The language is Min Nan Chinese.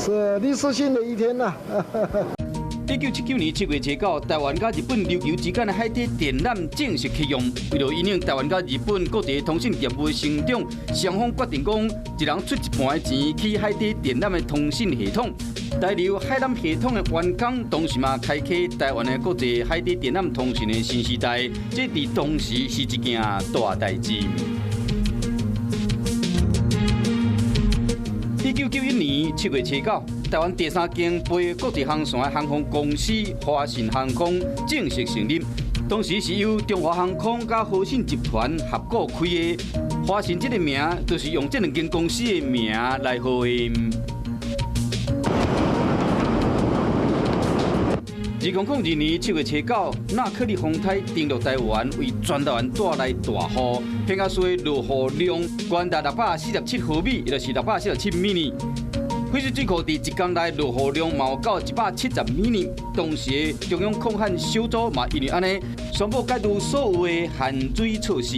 是歷史性的一天啦。1979年7月29，台灣佮日本琉球之間的海底電纜正式啟用。為著因應台灣佮日本國際通信業務的成長，雙方決定講，一人出一半的錢起海底電纜的通信系統。台琉海纜系統的完工，同時嘛開啟台灣的國際海底電纜通信的新時代。這佇當時是一件大代誌。1991年7月29，台灣第三間飛國際航線的航空公司華信航空正式成立。當時是由中華航空佮和信集團合股開的。華信這个名，就是用這兩間公司的名來號的。2002年7月29，納克利風颱登陸台灣，為全台灣帶來大雨，屏東市的落雨量高達647毫米，也就是647 mm。翡翠水庫佇一工內落雨量嘛有到170 mm。當時中央抗旱小組嘛因為按呢，宣布解除所有的限水措施。